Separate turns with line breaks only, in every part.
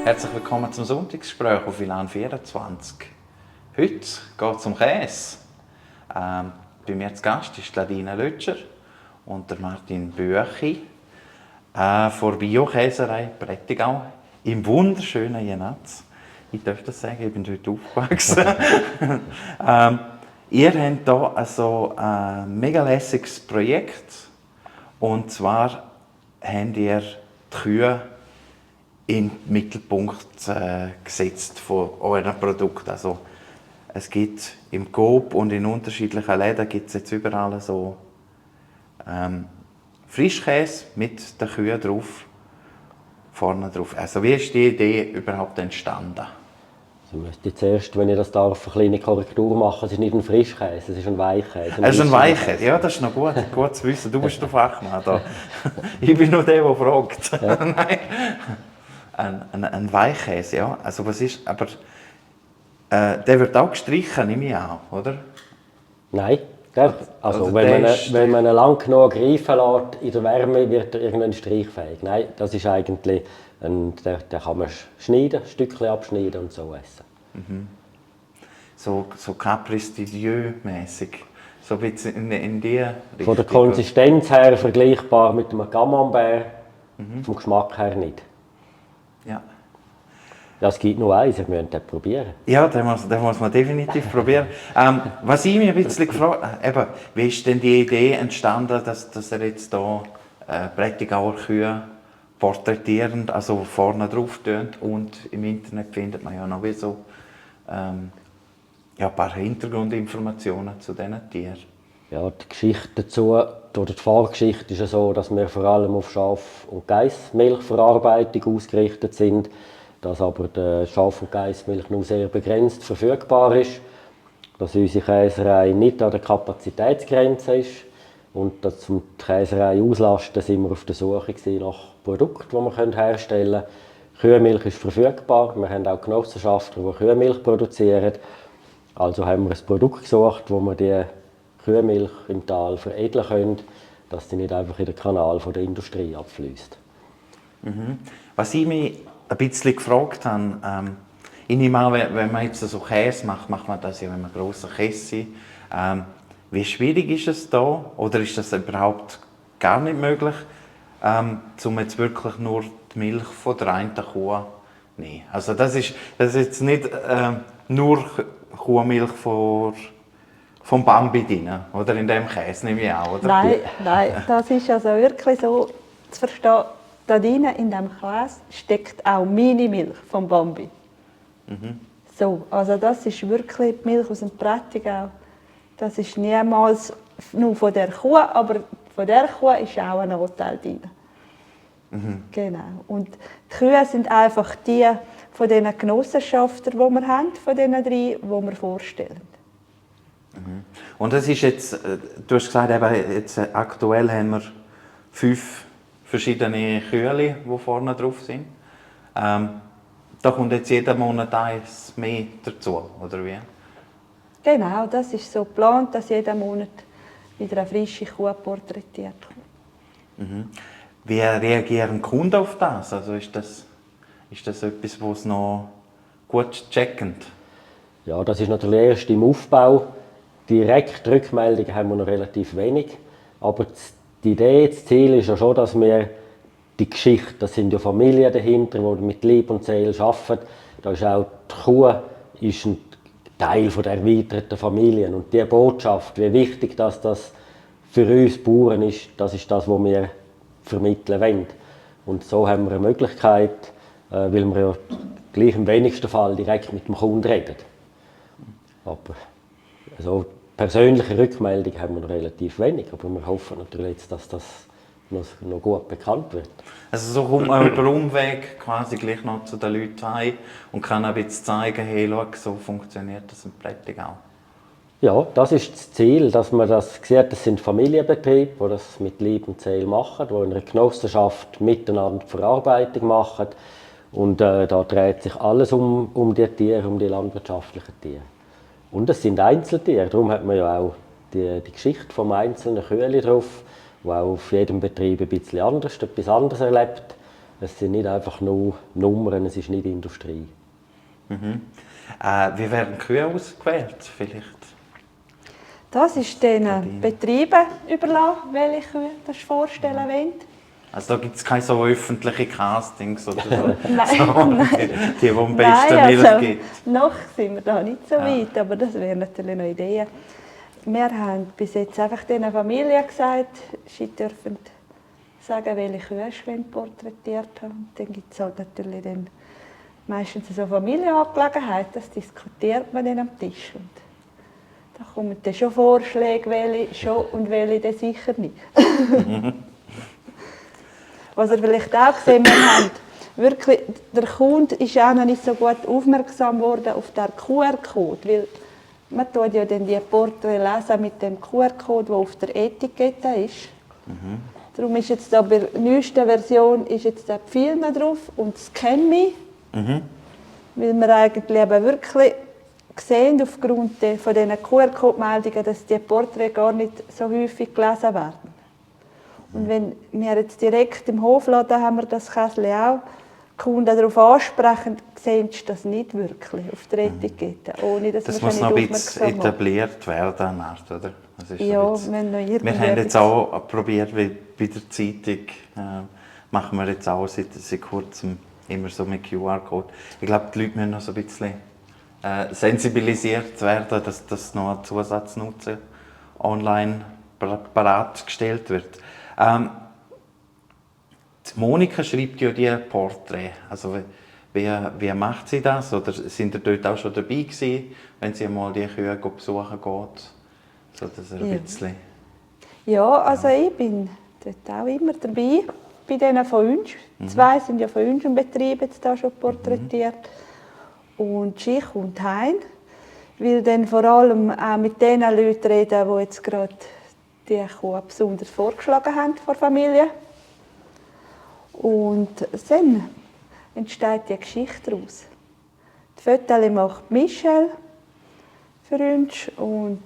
Herzlich willkommen zum Sonntagsgespräch auf WLAN 24. Heute geht es um Käse. Bei mir zu Gast ist Ladina Lötscher und der Martin Büchi von Bio-Käserei Prättigau im wunderschönen Jenatz. Ich darf das sagen, ich bin dort aufgewachsen. Ihr habt hier also ein mega lässiges Projekt. Und zwar habt ihr die Kühe in den Mittelpunkt gesetzt von eurem Produkt. Also, es gibt im Coop und in unterschiedlichen Läden gibt es jetzt überall so Frischkäse mit den Kühen drauf, vorne drauf. Also wie ist die Idee überhaupt entstanden?
Also müsste ich zuerst, wenn ich das darf, eine kleine Korrektur machen. Es ist nicht ein Frischkäse, es ist ein Weichkäse.
Es ist ein Weichkäse, ja, das ist noch gut, gut zu wissen. Du bist der Fachmann da. Ich bin nur der fragt. Ja. Ein Weichkäse, ja. Also was ist, aber der wird auch gestrichen, nehme ich an, oder?
Nein, also wenn man ihn lang genug reifen lässt, in der Wärme wird er irgendwann streichfähig. Nein, das ist eigentlich, den kann man schneiden, Stückchen abschneiden und so essen.
Mhm. So Caprice di Dieu-mäßig, so ein bisschen in die Richtung.
Von der Konsistenz her vergleichbar mit einem Camembert, vom Geschmack her nicht.
Ja.
Ja, es gibt nur eins, wir müssen das probieren.
Ja, den muss man definitiv probieren. Was ich mich ein bisschen gefragt habe, wie ist denn die Idee entstanden, dass er jetzt hier Prättigauer Kühe porträtierend, also vorne drauf tönt, und im Internet findet man ja noch wie so ein paar Hintergrundinformationen zu diesen Tieren.
Ja, die Geschichte dazu, oder die Vorgeschichte ist ja so, dass wir vor allem auf Schaf- und Geissmilchverarbeitung ausgerichtet sind, dass aber die Schaf- und Geissmilch nur sehr begrenzt verfügbar ist, dass unsere Käserei nicht an der Kapazitätsgrenze ist und dass um die Käserei auszulasten, sind wir auf der Suche nach Produkten, die wir herstellen können. Kühmilch ist verfügbar, wir haben auch Genossenschaften, die Kühmilch produzieren. Also haben wir ein Produkt gesucht, wo wir die Kühmilch im Tal veredeln können, dass sie nicht einfach in den Kanal der Industrie abfließt.
Mhm. Was ich mich ein bisschen gefragt habe, ich nehme an, wenn man jetzt so Käse macht, macht man das ja, wenn man grossen Käse. Wie schwierig ist es da, oder ist das überhaupt gar nicht möglich, um jetzt wirklich nur die Milch von der einen Kuh zu nehmen? Also das ist jetzt nicht nur Kuhmilch vom Bambi drin, oder in dem Käse, nehme ich an, oder?
Nein, das ist also wirklich so zu verstehen. Da drin in diesem Käse steckt auch meine Milch vom Bambi. Mhm. So, also das ist wirklich die Milch aus dem Prättigau. Das ist niemals nur von der Kuh, aber von der Kuh ist auch ein Anteil drin. Mhm. Genau. Und die Kühe sind einfach die von diesen Genossenschaften, die wir haben, von diesen drei, die wir vorstellen.
Mhm. Und das ist jetzt, du hast gesagt, jetzt aktuell haben wir 5 verschiedene Kühe, die vorne drauf sind. Da kommt jetzt jeden Monat eins mehr dazu, oder wie?
Genau, das ist so geplant, dass jeden Monat wieder eine frische Kuh porträtiert wird.
Mhm. Wie reagieren die Kunden auf das? Also ist das etwas, was noch gut checken?
Ja, das ist natürlich erst im Aufbau. Direkt Rückmeldungen haben wir noch relativ wenig. Aber die Idee, das Ziel ist ja schon, dass wir die Geschichte, das sind ja Familien dahinter, die mit Liebe und Seele arbeiten. Da ist auch die Kuh ist ein Teil der erweiterten Familien. Und diese Botschaft, wie wichtig das für uns Bauern ist, das ist das, was wir vermitteln wollen. Und so haben wir eine Möglichkeit, weil wir ja gleich im wenigsten Fall direkt mit dem Kunden reden. Aber also persönliche Rückmeldungen haben wir noch relativ wenig, aber wir hoffen natürlich jetzt, dass das noch gut bekannt wird.
Also so kommt man über Umweg quasi gleich noch zu den Leuten heim und kann ein bisschen zeigen, hey, schau, so funktioniert das in Prättigau.
Ja, das ist das Ziel, dass man das sieht, das sind Familienbetriebe, die das mit Liebe und Seele machen, die in einer Genossenschaft miteinander die Verarbeitung machen. Und da dreht sich alles um die Tiere, um die landwirtschaftlichen Tiere. Und es sind Einzeltiere, darum hat man ja auch die Geschichte vom einzelnen Kühli drauf, die auch auf jedem Betrieb ein bisschen anders, etwas anderes erlebt. Es sind nicht einfach nur Nummern, es ist nicht Industrie.
Wie werden Kühe ausgewählt? Vielleicht?
Das ist den Betrieben überlassen, welche Kühe das vorstellen wollen.
Also da gibt es keine so öffentliche Castings oder so,
Nein,
so
nein.
die am besten Milch gibt.
Noch sind wir da nicht so weit, aber das wäre natürlich eine Idee. Wir haben bis jetzt einfach den Familien gesagt, sie dürfen sagen, welche Kühe sie porträtiert haben. Dann gibt es halt natürlich dann meistens so Familienangelegenheiten, das diskutiert man dann am Tisch. Und da kommen dann schon Vorschläge, welche schon und welche dann sicher nicht. Was ihr vielleicht auch gesehen habt, wirklich, der Kunde ist auch noch nicht so gut aufmerksam geworden auf den QR-Code, weil man tut ja dann die Porträts lesen mit dem QR-Code, der auf der Etikette ist. Darum ist jetzt da bei der neuesten Version ist jetzt der Film drauf und Scan Me, weil wir eigentlich eben wirklich sehen, aufgrund von diesen QR-Code-Meldungen, dass die Porträts gar nicht so häufig gelesen werden. Und wenn wir jetzt direkt im Hofladen haben wir das Kästchen auch, die Kunden darauf ansprechen, sehen sie das nicht wirklich auf der Etikette, ohne dass
Das
man
muss
sie
noch
nicht
ein bisschen
aufmerksam macht.
etabliert werden, eine Art, oder? Das ist
Ja,
ein bisschen, wir haben jetzt auch probiert, wie bei der Zeitung, machen wir jetzt auch seit kurzem immer so mit QR-Code. Ich glaube, die Leute müssen noch so ein bisschen sensibilisiert werden, dass das noch ein Zusatznutzen online bereitgestellt wird. Die Monika schreibt ja die Porträts. Also wie macht sie das? Oder sind ihr dort auch schon dabei gewesen, wenn sie mal die Kühe besuchen geht? So, dass ein bisschen...
Ja, also ich bin dort auch immer dabei, bei denen von uns. Zwei sind ja von uns im Betrieb jetzt da schon porträtiert. Und sie kommt heim, will dann vor allem auch mit den Leuten reden, die jetzt gerade die Kuh besonders vorgeschlagen haben vor der Familie. Und dann entsteht die Geschichte daraus. Die Fotos macht Michelle für uns und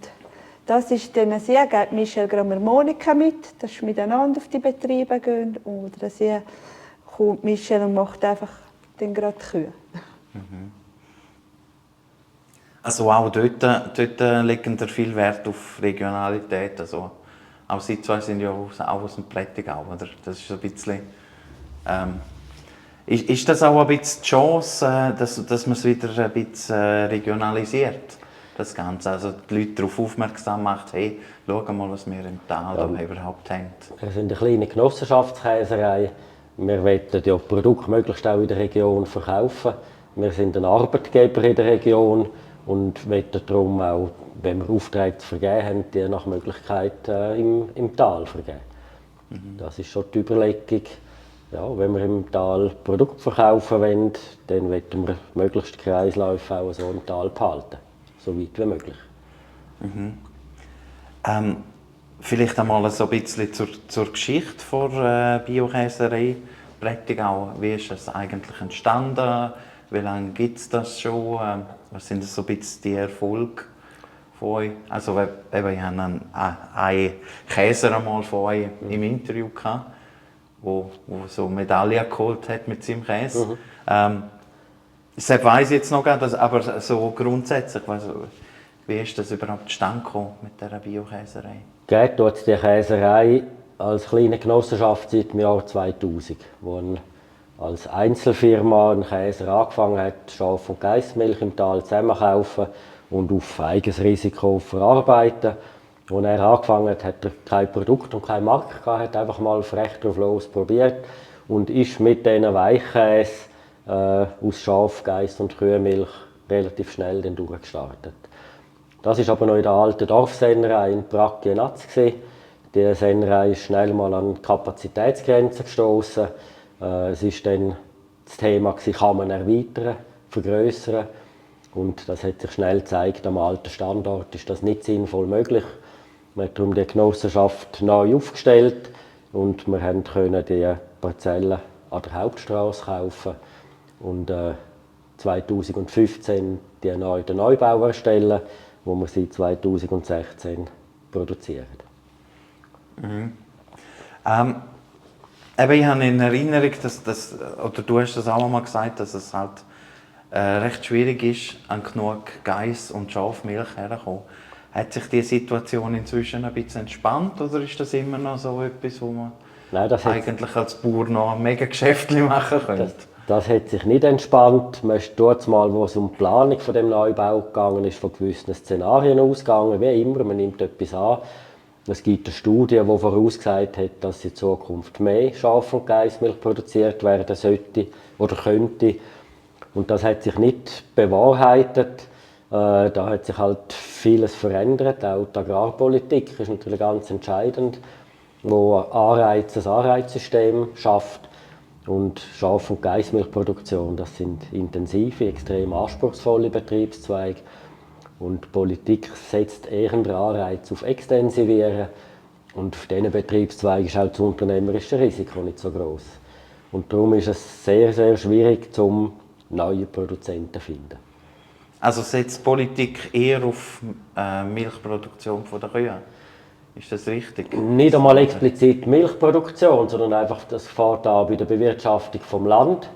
das ist dann, sie geht Michelle gerade mit Monika mit, dass sie miteinander auf die Betriebe gehen oder sie kommt Michelle und macht einfach dann gerade die Kühe.
Also auch dort legen wir viel Wert auf Regionalität. Also, auch Sie zwei sind ja auch aus dem Prättigau, oder? Das ist ein bisschen... ist das auch ein bisschen die Chance, dass man es wieder ein bisschen regionalisiert, das Ganze? Also die Leute darauf aufmerksam macht, hey, schau mal, was wir im Tal überhaupt haben.
Wir sind eine kleine Genossenschaftskäserei. Wir wollen ja Produkte möglichst auch in der Region verkaufen. Wir sind ein Arbeitgeber in der Region und wollen darum auch, wenn wir Aufträge zu vergeben haben, die nach Möglichkeit im Tal vergeben. Das ist schon die Überlegung. Ja, wenn wir im Tal Produkte verkaufen wollen, dann wollen wir möglichst die Kreisläufe auch so im Tal behalten, so weit wie möglich.
Vielleicht einmal so ein bisschen zur Geschichte der Biokäserei Prättigau. Wie ist es eigentlich entstanden? Wie lange gibt es das schon? Was sind so ein bisschen die Erfolge von euch? Also, wir haben einen Käser einmal von euch im Interview gehabt, der so Medaillen geholt hat mit seinem Käse. Das weiss ich jetzt noch gar nicht, aber so grundsätzlich, wie ist das überhaupt zustande gekommen mit dieser Biokäserei?
Geht tut die Käserei als kleine Genossenschaft seit dem Jahr 2000, wo als Einzelfirma ein Käser angefangen hat, Schaf- und Geissmilch im Tal zusammenkaufen und auf eigenes Risiko verarbeiten. Als er angefangen hat, hat er kein Produkt und keine Marke gehabt, hat einfach mal frech drauf los probiert und ist mit diesen Weichkäse aus Schaf, Geiss und Kühmilch relativ schnell dann durchgestartet. Das war aber noch in der alten Dorfsennerei in Bracke-Natz. Die Sennerei ist schnell mal an die Kapazitätsgrenzen gestoßen. Es war dann das Thema, kann man erweitern, vergrößern. Und das hat sich schnell gezeigt, am alten Standort ist das nicht sinnvoll möglich. Wir haben darum die Genossenschaft neu aufgestellt und wir können die Parzellen an der Hauptstraße kaufen und 2015 den Neubau erstellen, wo wir seit 2016 produzieren.
Eben, ich habe in Erinnerung, oder du hast das auch mal gesagt, dass es halt recht schwierig ist, an genug Geiss und Schafmilch herzukommen. Hat sich die Situation inzwischen ein bisschen entspannt oder ist das immer noch so etwas, wo man
Nein,
eigentlich als Bauer noch ein mega Geschäftchen machen könnte?
Das hat sich nicht entspannt. Man ist dort mal, wo es um die Planung von dem Neubau gegangen ist, von gewissen Szenarien ausgegangen. Wie immer, man nimmt etwas an. Es gibt eine Studie, die vorausgesagt hat, dass in Zukunft mehr Schaf- und Geissmilch produziert werden sollte oder könnte. Und das hat sich nicht bewahrheitet. Da hat sich halt vieles verändert. Auch die Agrarpolitik ist natürlich ganz entscheidend, wo ein Anreizsystem schafft. Und Schaf- und Geissmilchproduktion, das sind intensive, extrem anspruchsvolle Betriebszweige. Und die Politik setzt eher einen Anreiz auf Extensivieren. Und auf diesen Betriebszweigen ist auch das unternehmerische Risiko nicht so groß. Und darum ist es sehr, sehr schwierig, neue Produzenten zu finden.
Also setzt die Politik eher auf Milchproduktion der Kühe? Ist das richtig?
Nicht einmal explizit Milchproduktion, sondern einfach das fängt an bei der Bewirtschaftung vom Land,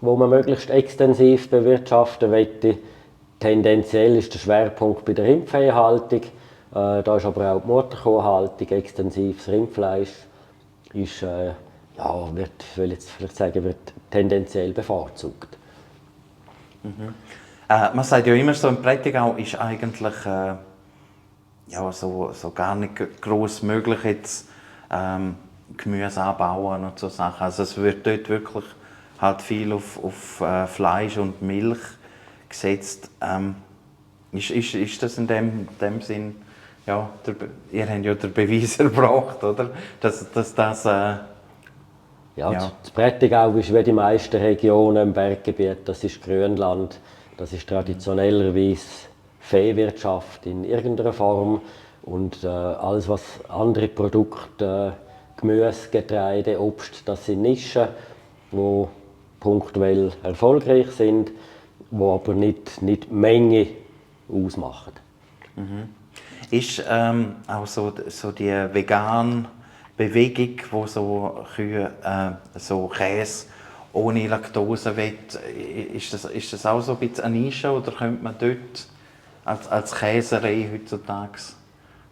wo man möglichst extensiv bewirtschaften möchte. Tendenziell ist der Schwerpunkt bei der Rindviehhaltung. Da ist aber auch die Mutterkuhhaltung, extensives Rindfleisch, ist, wird tendenziell bevorzugt.
Man sagt ja immer so, im Prättigau ist eigentlich so gar nicht gross möglich, jetzt Gemüse anbauen und so Sachen. Also es wird dort wirklich halt viel auf Fleisch und Milch gesetzt. Ist das in dem Sinn, ja, ihr habt ja den Beweis erbracht, oder? Dass das
Das Prättigau ist wie die meisten Regionen im Berggebiet, das ist Grünland, das ist traditionellerweise Viehwirtschaft in irgendeiner Form und alles was andere Produkte, Gemüse, Getreide, Obst, das sind Nischen, die punktuell erfolgreich sind, die aber nicht die Menge ausmachen.
Ist auch so die vegane Bewegung, wo so Kühe so Käse ohne Laktose will, ist das auch so ein bisschen eine Nische oder könnte man dort als Käserei heutzutage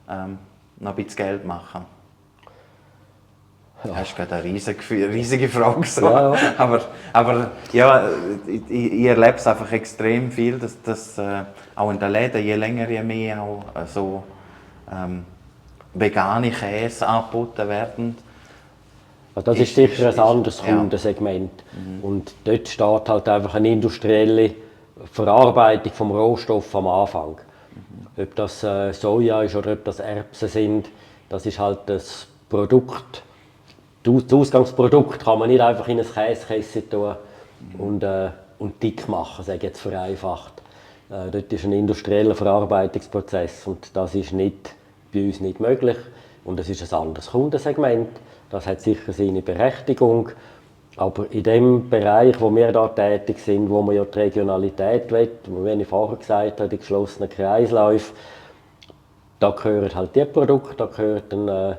noch ein bisschen Geld machen? Ja. Das ist gerade eine riesige Frage. So.
Ja.
Aber ja, ich erlebe es einfach extrem viel, dass auch in den Läden je länger, je mehr auch so vegane Käse angeboten werden.
Also das ist sicher ein anderes Kundensegment. Und dort steht halt einfach eine industrielle Verarbeitung vom Rohstoff am Anfang. Ob das Soja ist oder ob das Erbsen sind, das ist halt das Produkt. Das Ausgangsprodukt kann man nicht einfach in ein Käsekessel tun und dick machen, sage ich jetzt vereinfacht. Dort ist ein industrieller Verarbeitungsprozess und das ist bei uns nicht möglich. Und es ist ein anderes Kundensegment, das hat sicher seine Berechtigung. Aber in dem Bereich, wo wir da tätig sind, wo man ja die Regionalität will, wie ich vorher gesagt habe, die geschlossenen Kreisläufe, da gehören halt die Produkte, da gehört eine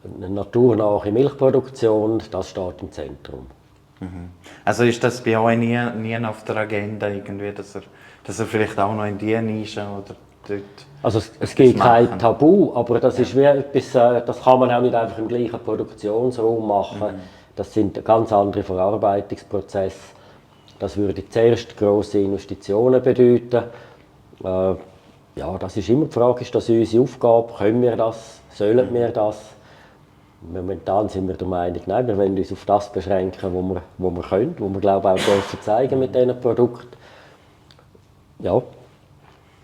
naturnahe Milchproduktion, das steht im Zentrum.
Also ist das bei euch nie auf der Agenda, irgendwie, dass er vielleicht auch noch in diese Nische oder dort...
Also es gibt kein Tabu, aber das ist wie etwas, das kann man auch nicht einfach im gleichen Produktionsraum machen. Das sind ganz andere Verarbeitungsprozesse. Das würde zuerst grosse Investitionen bedeuten. Das ist immer die Frage, ist das unsere Aufgabe? Können wir das? Sollen wir das? Momentan sind wir der Meinung, nein, wir wollen uns auf das beschränken, wo wir können, wo wir glaube auch dürfen zeigen mit diesen Produkten. Ja.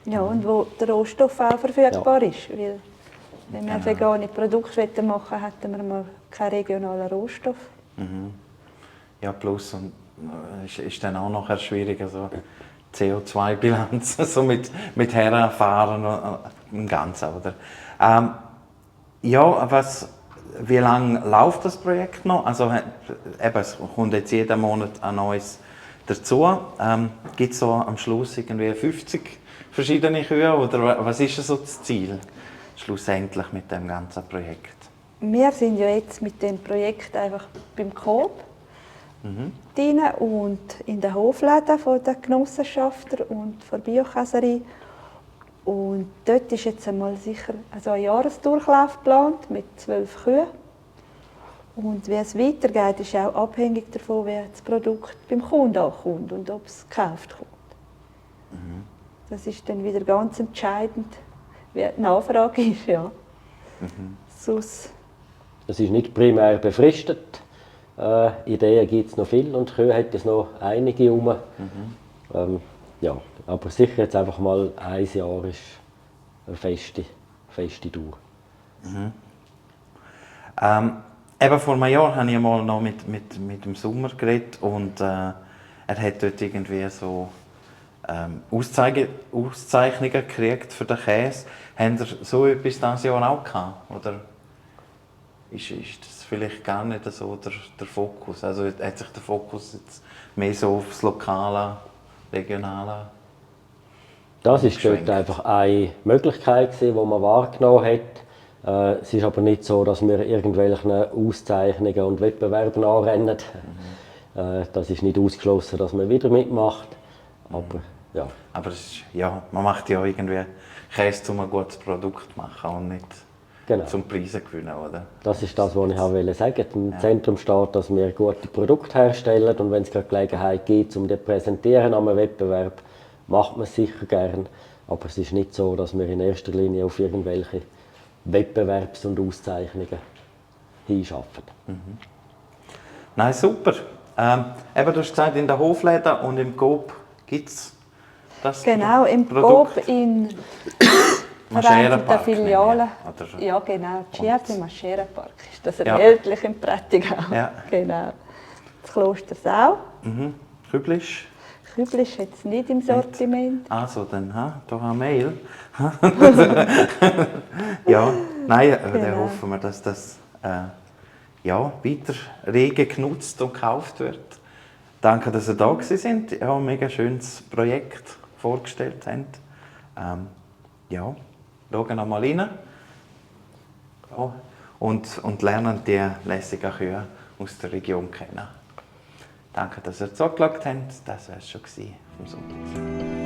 Ja, und wo der Rohstoff auch verfügbar ist. Weil, wenn wir vegane Produkte machen wollen, hätten wir mal keinen regionalen Rohstoff.
Ja, plus und ist dann auch noch schwierig, also CO2-Bilanz so mit herfahren im Ganzen, oder? Wie lange läuft das Projekt noch? Also es kommt jetzt jeden Monat ein neues dazu. Gibt es so am Schluss irgendwie 50 verschiedene Kühe oder was ist so das Ziel schlussendlich mit dem ganzen Projekt?
wir sind ja jetzt mit dem Projekt einfach beim Coop drin und in den Hofläden der Genossenschafter und der Biokäserei. Und dort ist jetzt einmal sicher also ein Jahresdurchlauf geplant mit 12 Kühen. Und wie es weitergeht, ist auch abhängig davon, wie das Produkt beim Kunden ankommt und ob es gekauft kommt. Das ist dann wieder ganz entscheidend, wie die Nachfrage ist. Ja. Sonst
Das ist nicht primär befristet. Ideen gibt es noch viele und Kühe hat es noch einige rum. Ja, aber sicher jetzt einfach mal ein Jahr ist eine feste Dauer.
Eben vor einem Jahr habe ich mal noch mit dem Sommer geredet und er hat dort irgendwie so Auszeichnungen gekriegt für den Käse. Haben Sie so etwas dieses Jahr auch gehabt? Oder ist das vielleicht gar nicht so der Fokus? Also hat sich der Fokus jetzt mehr so auf das Lokale, Regionale?
Das ist dort einfach eine Möglichkeit, die man wahrgenommen hat. Es ist aber nicht so, dass wir irgendwelchen Auszeichnungen und Wettbewerben anrennen. Das ist nicht ausgeschlossen, dass man wieder mitmacht. Aber, ja.
Aber man macht ja irgendwie Käse, um ein gutes Produkt zu machen und nicht zum Preise gewinnen, oder?
Das ist das, was ich auch sagen wollte. Im Zentrum steht, dass wir gute Produkte herstellen und wenn es gerade Gelegenheit gibt, um das zu präsentieren an einem Wettbewerb, macht man es sicher gern. Aber es ist nicht so, dass wir in erster Linie auf irgendwelche Wettbewerbs- und Auszeichnungen hinschaffen.
Nein, super. Eben, du hast gesagt, in den Hofläden und im Coop gibt es das
genau, im
Produkt?
Coop in
Mascherenpark,
Filialen.
oder?
Ja, genau. Schiebli Mascherenpark ist das
Ja.
erhältlich im Prättigau.
Ja.
Genau. Das Klostersau.
Küblisch?
Kübel ist jetzt nicht im Sortiment.
Also, dann da haben wir Mail. Ja, nein, dann
Genau.
hoffen wir, dass das weiter rege genutzt und gekauft wird. Danke, dass ihr da gewesen sind. Ja, ein mega schönes Projekt vorgestellt haben. Schauen noch mal rein. Ja, und lernen die lässigen Kühe aus der Region kennen. Danke, dass ihr zugeschaut habt. Das war es schon vom Sonntag.